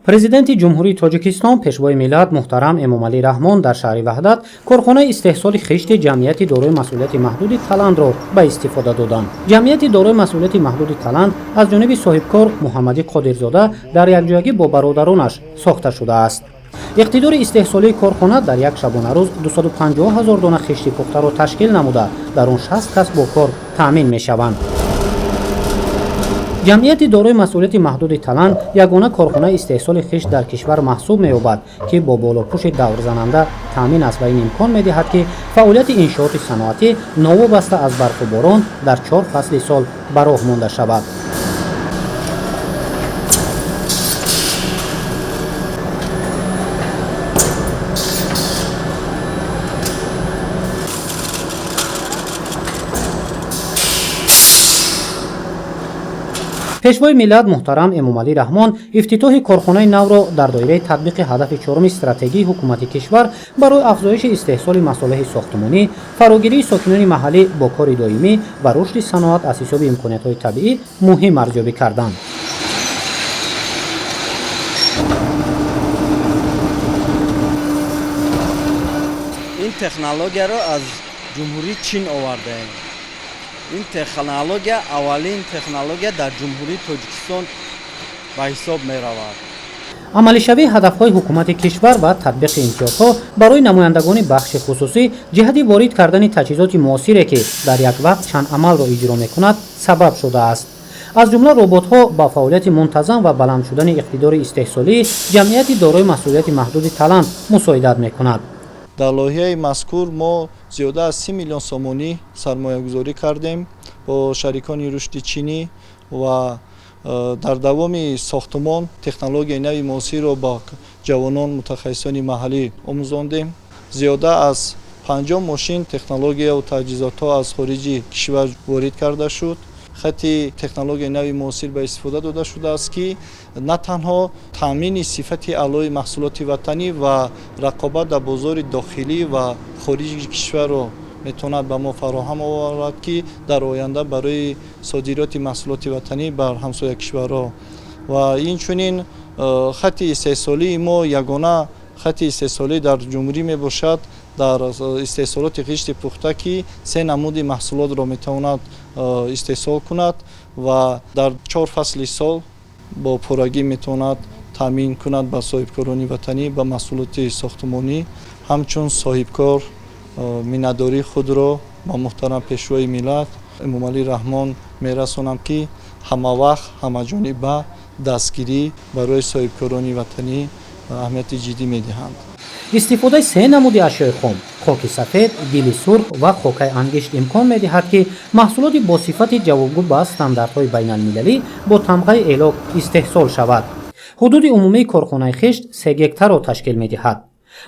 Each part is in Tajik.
Президенти Ҷумҳурии Тоҷикистон, Пешвои миллат муҳтарам Эмомалӣ Раҳмон дар шаҳри Ваҳдат корхонаи истеҳсоли хишти ҷамъияти дорои масъулияти маҳдуди Таландро ба истифода доданд. Ҷамъияти дорои масъулияти маҳдуди Таланд аз ҷониби соҳибкор Муҳаммадӣ Қодирзода дар якҷоягӣ бо бародаронаш сохта шудааст. Иқтидори истеҳсолии корхона дар як шабонарӯз 250 ҳазор дона хишти пухтаро ташкил намуда, дар он 60 кас бо кор таъмин мешаванд. Ҷамъияти дорои масъулияти маҳдуди Таланд ягона корхонаи истеҳсоли хишт дар кишвар маҳсуб меёбад, ки бо болопӯши даврзананда таъмин аст ва ин имкон медиҳад, ки фаъолияти иншооти саноатӣ новобаста аз барфу борон дар чор фасли сол ба роҳ монда шавад. Пешвои миллат муҳтарам Эмомалӣ Раҳмон ифтитоҳи корхонаи навро дар доираи татбиқи ҳадафи чоруми стратегии ҳукумати кишвар барои афзоиши истеҳсоли масолеҳи сохтмонӣ, фарогирии сокинони маҳаллӣ бо кори доимӣ ва рушди саноат аз ҳисоби имкониятҳои табиӣ муҳим арзёбӣ карданд. Ин технологияро аз Ҷумҳурии Чин овардаем. Ин технология аввалин технология дар Ҷумҳурии Тоҷикистон ба ҳисоб меравад. Амалишавии ҳадафҳои ҳукумати кишвар ва татбиқи имтиёзҳо барои намояндагони бахши хусусӣ ҷиҳати ворид кардани таҷҳизоти муосире, ки дар як вақт чанд амалро иҷро мекунад, сабаб шудааст. Аз ҷумла роботҳо ба фаъолияти мунтазам ва баланд шудани иқтидори истеҳсолии ҷамъияти дорои масъулияти маҳдуди Талант мусоидат мекунад. Дар лоиҳаи мазкур мо зиёда аз 30 миллион сомонӣ сармоягузорӣ кардем бо шарикони рушди чинӣ ва дар давоми сохтумон технологияи нави муосирро ба ҷавонон, мутахассисони маҳаллӣ омӯзондем. Зиёда аз 50 мошин технологияву таҷҳизотҳо аз хориҷи кишвар ворид карда шуд. Хати технологияи нави муосир ба истифода дода шудааст, ки на танҳо таъмини сифати аълои маҳсулоти ватанӣ ва рақобат дар бозори дохилӣ ва хориҷи кишварро метавонад ба мо фароҳам оварад, ки дар оянда барои содироти маҳсулоти ватанӣ бар ҳамсоя кишварҳо ва инчунин хати истеҳсолии мо ягона хати истеҳсолӣ дар ҷумҳурӣ мебошад дар истеҳсолоти хишти пухта, ки се намуди маҳсулотро метавонад истеҳсол кунад ва дар чор фасли сол бо пуррагӣ метавонад таъмин кунад ба соҳибкорони ватанӣ ба маҳсулоти сохтмонӣ. Ҳамчун соҳибкор миннатдории худро ба муҳтарам Пешвои миллат Эмомалӣ Раҳмон мерасонам, ки ҳамавақт, ҳамаҷониба дастгирӣ барои соҳибкорони ватанӣ аҳамияти ҷиддӣ медиҳанд. Истифодаи се намуди ашёи хом: хоки сафед, гили сурх ва хокаи ангишт имкон медиҳад, ки маҳсулоти бо сифати ҷавобгӯ ба стандартҳои байналмилалӣ бо тамғаи Элок истеҳсол шавад. Ҳудуди умумии корхонаи хишт 3 гектарро ташкил медиҳад.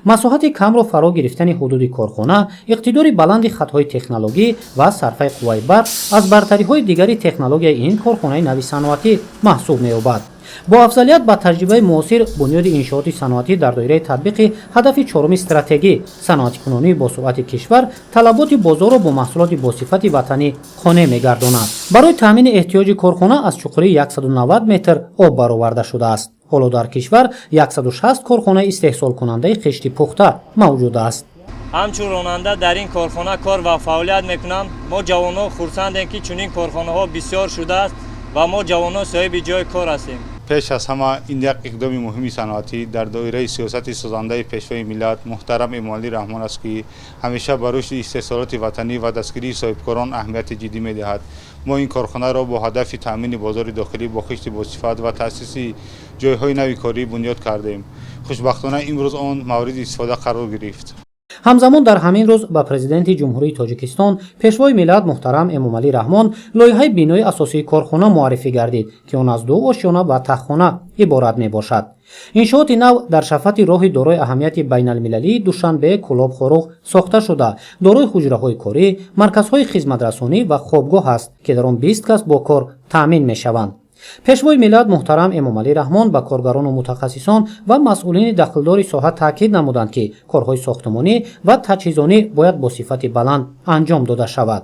Масоҳати камро фаро гирифтани ҳудуди корхона, иқтидори баланди хатҳои технологӣ ва сарфаи қувваи барқ аз бартариҳои дигари технологияи ин корхонаи нави саноатӣ маҳсуб меёбад. Бо афзалият ба таҷрибаи муосир бунёди иншооти саноатӣ дар доираи татбиқи ҳадафи чоруми стратегӣ, саноатикунонии босуръати кишвар, талаботи бозорро бо маҳсулоти босифати ватанӣ қонеъ мегардонад. Барои таъмини эҳтиёҷи корхона аз чуқурии 190 метр об бароварда шудааст. Ҳоло дар кишвар 160 корхонаи истеҳсолкунандаи хишти пухта мавҷуд аст. Ҳамчун ронанда дар ин корхона кор ва фаъолият мекунам. Мо ҷавонон хурсандем, ки чунин корхонаҳо бисёр шудааст ва мо ҷавонон соҳиби ҷои кор ҳастем. Пеш аз ҳама ин як иқдоми муҳими саноатӣ дар доираи сиёсати созандаи Пешвои миллат муҳтарам Эмомалӣ Раҳмон аст, ки ҳамеша ба рушди истеҳсолоти ватанӣ ва дастгирии соҳибкорон аҳамияти ҷиддӣ медиҳад. Мо ин корхонаро бо ҳадафи таъмини бозори дохилӣ бо хишти босифат ва таъсиси ҷойҳои нави корӣ бунёд кардем. Хушбахтона, имрӯз он мавриди истифода қарор гирифт. Ҳамзамон дар ҳамин рӯз ба Президенти Ҷумҳурии Тоҷикистон, Пешвои миллат муҳтарам Эмомалӣ Раҳмон лоиҳаи бинои асосии корхона муаррифӣ гардид, ки он аз ду ошёна ва таҳхона иборат мебошад. Иншооти нав дар шафати роҳи дорои аҳамияти байналмилалии Душанбе, Кӯлоб, Хоруғ сохта шуда, дорои ҳуҷраҳои корӣ, марказҳои хизматрасонӣ ва хобгоҳ аст, ки дар он 20 кас бо кор таъмин мешаванд. Пешвои миллат муҳтарам Эмомалӣ Раҳмон ба коргарону мутахассисон ва масъулини дахлдори соҳа таъкид намуданд, ки корҳои сохтмонӣ ва таҷҳизонӣ бояд бо сифати баланд анҷом дода шавад.